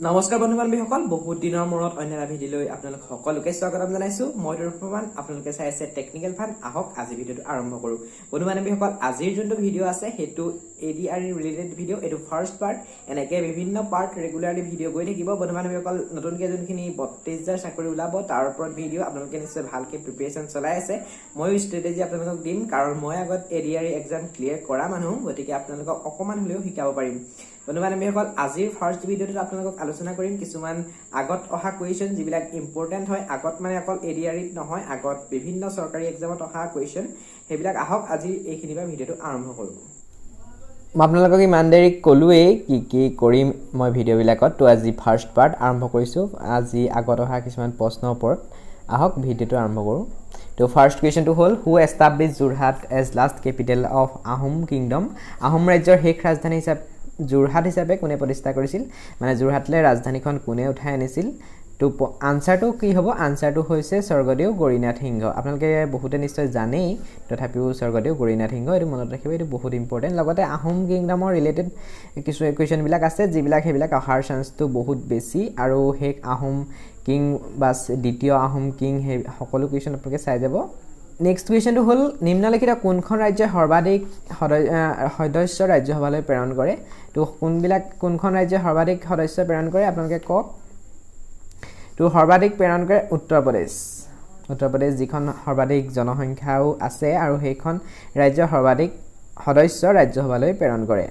নমস্কাৰ বন্ধু বান্ধৱীসকল, বহুত দিনৰ মূৰত অন্য এটা ভিডিঅ'লৈ আপোনালোক সকলোকে স্বাগতম জনাইছো। মই ৰূপমান, আপোনালোকে চাই আছে টেকনিকেল ফান। আহক আজি ভিডিঅ'টো আৰম্ভ কৰোঁ। বন্ধু বান্ধৱীসকল, আজিৰ যোনটো ভিডিঅ' আছে সেইটো এডিআৰই ৰিলেটেড ভিডিঅ'। এইটো ফাৰ্ষ্ট পাৰ্ট। এনেকৈ বিভিন্ন পাৰ্ট ৰেগুলাৰলি ভিডিঅ' গৈ থাকিব। বন্ধু বান্ধৱীসকল, নতুনকৈ যোনখিনি 32 হাজাৰ চাকৰি ওলাব তাৰ ওপৰত ভিডিঅ'। আপোনালোকে নিশ্চয় ভালকৈ প্ৰিপেৰেশ্যন চলাই আছে। ময়ো ষ্ট্ৰেটেজি আপোনালোকক দিম, কাৰণ মই আগত এডিআৰই এক্সাম ক্লিয়াৰ কৰা মানুহ, গতিকে আপোনালোকক অকণমান হ'লেও শিকাব পাৰিম। বন্ধু বান্ধৱীসকল, আজিৰ ফাৰ্ষ্ট ভিডিঅ'টোত আপোনালোকক আলোচনা কৰিম কিছুমান আগত অহা কুৱেশ্যন, যিবিলাক ইম্পৰ্টেণ্ট হয়। আগত মানে অকল এডিআৰইত নহয়, আগত বিভিন্ন চৰকাৰী এক্সামত অহা কুৱেশ্যন সেইবিলাক। আহক আজি এইখিনিৰ পৰা ভিডিঅ'টো আৰম্ভ কৰোঁ। মই আপোনালোকক ইমান দেৰি ক'লোৱেই কি কি কৰিম মই ভিডিঅ'বিলাকত। তো আজি ফাৰ্ষ্ট পাৰ্ট আৰম্ভ কৰিছোঁ, আজি আগত অহা কিছুমান প্ৰশ্নৰ ওপৰত। আহক ভিডিঅ'টো আৰম্ভ কৰোঁ। তো ফাৰ্ষ্ট কুৱেশ্যনটো হ'ল, who establish Jorhat as last capital of Ahom kingdom? Ahom ৰাজ্যৰ শেষ ৰাজধানী হিচাপে যোৰহাট হিচাপে কোনে প্ৰতিষ্ঠা কৰিছিল, মানে যোৰহাটলৈ ৰাজধানীখন কোনে উঠাই আনিছিল? তো আনচাৰটো কি হ'ব? আনচাৰটো হৈছে স্বৰ্গদেউ গৌৰীনাথ সিংহ। আপোনালোকে বহুতে নিশ্চয় জানেই, তথাপিও স্বৰ্গদেউ গৌৰীনাথ সিংহ, এইটো মনত ৰাখিব, এইটো বহুত ইম্পৰ্টেণ্ট। লগতে আহোম কিংডমৰ ৰিলেটেড কিছু কুৱেশ্যনবিলাক আছে, যিবিলাক সেইবিলাক অহাৰ চান্সটো বহুত বেছি। আৰু শেষ আহোম কিং বা দ্বিতীয় আহোম কিং, সেই সকলো কুৱেশ্যন আপোনালোকে চাই যাব। নেক্সট কুৱেশ্যনটো হ'ল, নিম্নলিখিত কোনখন ৰাজ্যই সৰ্বাধিক সদস্য ৰাজ্যসভালৈ প্ৰেৰণ কৰে? তো কোনখন ৰাজ্যই সৰ্বাধিক সদস্য প্ৰেৰণ কৰে আপোনালোকে কওক। তো সৰ্বাধিক প্ৰেৰণ কৰে উত্তৰ প্ৰদেশ। উত্তৰ প্ৰদেশ যিখন সৰ্বাধিক জনসংখ্যাও আছে আৰু সেইখন ৰাজ্যৰ সৰ্বাধিক সদস্য ৰাজ্যসভালৈ প্ৰেৰণ কৰে।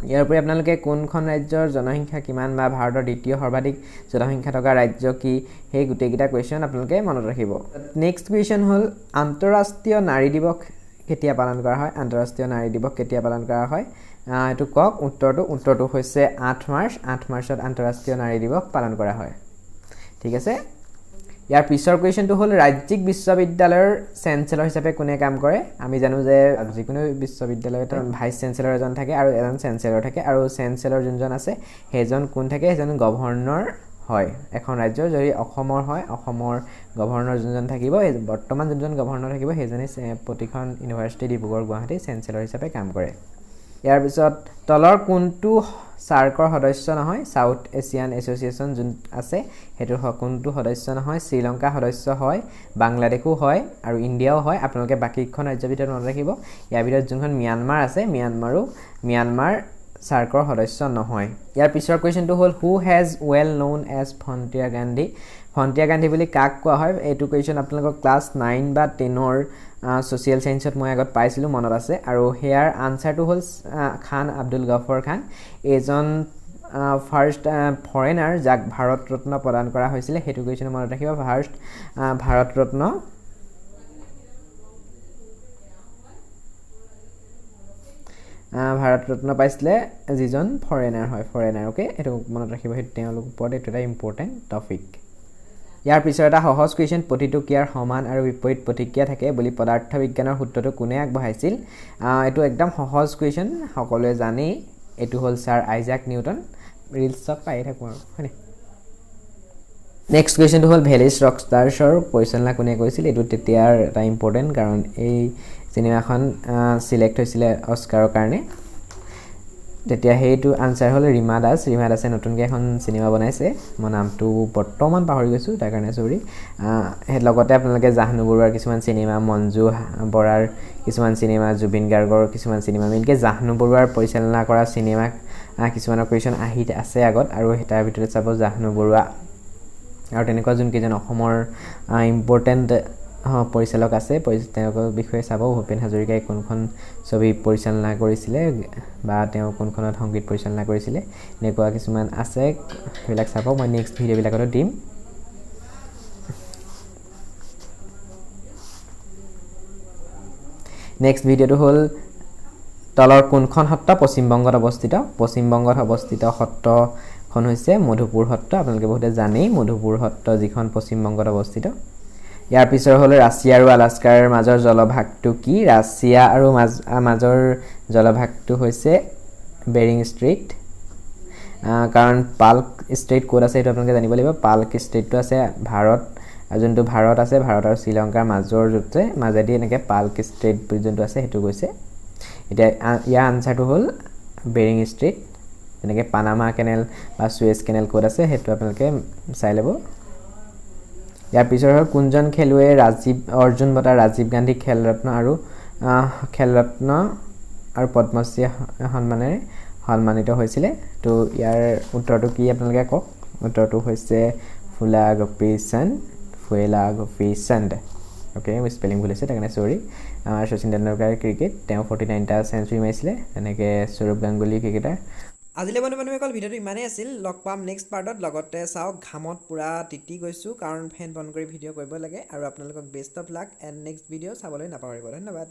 ইয়াৰ উপৰি আপোনালোকে কোনখন ৰাজ্যৰ জনসংখ্যা কিমান বা ভাৰতৰ দ্বিতীয় সৰ্বাধিক জনসংখ্যা থকা ৰাজ্য কি, সেই গোটেইকেইটা কুৱেশ্যন আপোনালোকে মনত ৰাখিব। নেক্সট কুৱেশ্যন হ'ল, আন্তঃৰাষ্ট্ৰীয় নাৰী দিৱস কেতিয়া পালন কৰা হয়? আন্তঃৰাষ্ট্ৰীয় নাৰী দিৱস কেতিয়া পালন কৰা হয় এইটো কওক। উত্তৰটো হৈছে 8 মাৰ্চ। 8 মাৰ্চত আন্তঃৰাষ্ট্ৰীয় নাৰী দিৱস পালন কৰা হয়। ঠিক আছে। ইয়াৰ পিছৰ কুৱেশ্যনটো হ'ল, ৰাজ্যিক বিশ্ববিদ্যালয়ৰ চেঞ্চেলৰ হিচাপে কোনে কাম কৰে? আমি জানো যে যিকোনো বিশ্ববিদ্যালয়ত ভাইচ চেঞ্চেলৰ এজন থাকে আৰু এজন চেঞ্চেলৰ থাকে। আৰু চেঞ্চেলৰ যোনজন আছে সেইজন কোন থাকে? সেইজন গভৰ্ণৰ হয় এখন ৰাজ্যৰ। যদি অসমৰ হয়, অসমৰ গভৰ্ণৰ যোনজন থাকিব, বৰ্তমান যোনজন গভৰ্ণৰ থাকিব, সেইজনেই প্ৰতিখন ইউনিভাৰ্চিটি, ডিব্ৰুগড়, গুৱাহাটী চেঞ্চেলৰ হিচাপে কাম কৰে। ইয়াৰ পিছত, তলৰ কোনটো চাৰ্কৰ সদস্য নহয়? চাউথ এছিয়ান এছ'চিয়েশ্যন যোন আছে সেইটো কোনটো সদস্য নহয়? শ্ৰীলংকা সদস্য হয়, বাংলাদেশো হয় আৰু ইণ্ডিয়াও হয়। আপোনালোকে বাকীখন ৰাজ্যৰ ভিতৰত মনত ৰাখিব। ইয়াৰ ভিতৰত যোনখন ম্যানমাৰ আছে, ম্যানমাৰ চাৰ্কৰ সদস্য নহয়। ইয়াৰ পিছৰ কুৱেশ্যনটো হ'ল, who has well known as Frontier Gandhi? Frontier Gandhi বুলি কাক কোৱা হয়? এইটো কুৱেশ্যন আপোনালোকৰ ক্লাছ 9 বা 10ৰ ছ'চিয়েল ছায়েন্সত মই আগত পাইছিলোঁ, মনত আছে। আৰু সেয়াৰ আনচাৰটো হ'ল খান আব্দুল গফৰ খান। এইজন ফাৰ্ষ্ট ফৰেনাৰ যাক ভাৰত ৰত্ন প্ৰদান কৰা হৈছিলে। সেইটো কুৱেশ্যন মনত ৰাখিব। ফাৰ্ষ্ট ভাৰত ৰত্ন পাইছিলে যিজন ফৰেনাৰ হয়, ফৰেনাৰ। অ'কে, এইটো মনত ৰাখিব। সেইটো তেওঁলোকৰ ওপৰত এইটো এটা ইম্পৰ্টেণ্ট টপিক। ইয়াৰ পিছৰ এটা সহজ কুৱেশ্যন, প্ৰতিটো ক্ৰিয়াৰ সমান আৰু বিপৰীত প্ৰতিক্ৰিয়া থাকে বুলি পদাৰ্থ বিজ্ঞানৰ সূত্ৰটো কোনে আগবঢ়াইছিল? এইটো একদম সহজ কুৱেশ্যন, সকলোৱে জানেই। এইটো হ'ল ছাৰ আইজাক নিউটন। ৰিলচত পায়ে থাকোঁ আৰু, হয়নে? নেক্সট কুৱেশ্যনটো হ'ল, ভেলিছ ৰকষ্টাৰ্ছৰ পৰিচালনা কোনে কৰিছিল? এইটো তেতিয়াৰ এটা ইম্পৰ্টেণ্ট, কাৰণ এই চিনেমাখন চিলেক্ট হৈছিলে অস্কাৰৰ কাৰণে তেতিয়া। সেইটো আনচাৰ হ'ল ৰীমা দাস। ৰীমা দাসে নতুনকৈ এখন চিনেমা বনাইছে, মই নামটো বৰ্তমান পাহৰি গৈছোঁ, তাৰ কাৰণে চৰি। সেই লগতে আপোনালোকে জাহ্নু বৰুৱাৰ কিছুমান চিনেমা, মঞ্জু বৰাৰ কিছুমান চিনেমা, জুবিন গাৰ্গৰ কিছুমান চিনেমা, মেইনকৈ জাহ্নু বৰুৱাৰ পৰিচালনা কৰা চিনেমা কিছুমানৰ কুৱেশ্যন আহি আছে আগত। আৰু তাৰ ভিতৰত চাব জাহ্নু বৰুৱা আৰু তেনেকুৱা যোনকেইজন অসমৰ ইম্পৰ্টেণ্ট পৰিচালক আছে, তেওঁলোকৰ বিষয়ে চাব। ভূপেন হাজৰিকাই কোনখন ছবি পৰিচালনা কৰিছিলে বা তেওঁ কোনখনত সংগীত পৰিচালনা কৰিছিলে, এনেকুৱা কিছুমান আছে, সেইবিলাক চাব। মই নেক্সট ভিডিঅ'বিলাকতো দিম। নেক্সট ভিডিঅ'টো হ'ল, তলৰ কোনখন সত্ৰ পশ্চিমবংগত অৱস্থিত? পশ্চিমবংগত অৱস্থিত সত্ৰখন হৈছে মধুপুৰ সত্ৰ। আপোনালোকে বহুতে জানেই মধুপুৰ সত্ৰ যিখন পশ্চিমবংগত অৱস্থিত। ইয়াৰ পিছৰ হ'ল, ৰাছিয়া আৰু আলাস্কাৰ মাজৰ জলভাগটো কি? ৰাছিয়া আৰু মাজৰ জলভাগটো হৈছে বেৰিং ষ্ট্ৰেইট। কাৰণ পাল্ক ষ্ট্ৰেইট ক'ত আছে সেইটো আপোনালোকে জানিব লাগিব। পাল্ক ষ্ট্ৰেইটটো আছে ভাৰত, যোনটো ভাৰত আছে, ভাৰত আৰু শ্ৰীলংকাৰ মাজৰ যোনটো মাজেদি এনেকৈ পাল্ক ষ্ট্ৰেইট বুলি যোনটো আছে সেইটো গৈছে। এতিয়া ইয়াৰ আনচাৰটো হ'ল বেৰিং ষ্ট্ৰেইট। যেনেকৈ পানামা কেনেল বা চুৱেজ কেনেল ক'ত আছে, সেইটো আপোনালোকে চাই ল'ব। ইয়াৰ পিছৰ হ'ল, কোনজন খেলুৱৈয়ে ৰাজীৱ অৰ্জুন বঁটা, ৰাজীৱ গান্ধী খেলৰত্ন আৰু খেলৰত্ন আৰু পদ্মশ্ৰী সন্মানেৰে সন্মানিত হৈছিলে? তো ইয়াৰ উত্তৰটো কি আপোনালোকে কওক। উত্তৰটো হৈছে ফুলা গোপীচন্দ, ফুৱেলা গোপীচন্দ। অ'কে, স্পেলিং ভুল হৈছে, তাৰ কাৰণে চৰি। আমাৰ শচীন তেণ্ডুলকাৰ ক্ৰিকেট, তেওঁ 49টা চেঞ্চুৰী মাৰিছিলে। তেনেকৈ সৌৰভ গাংগুলী ক্ৰিকেটাৰ। আজিলৈ বন্ধু বান্ধৱীসকল, ভিডিঅ'টো ইমানেই আছিল। লগ পাম নেক্সট পাৰ্টত। লগতে চাওক, ঘামত পূৰা তিতি গৈছোঁ, কাৰণ ফেন বন্ধ কৰি ভিডিঅ' কৰিব লাগে। আৰু আপোনালোকক best of luck and next video চাবলৈ নাপাহৰিব। ধন্যবাদ।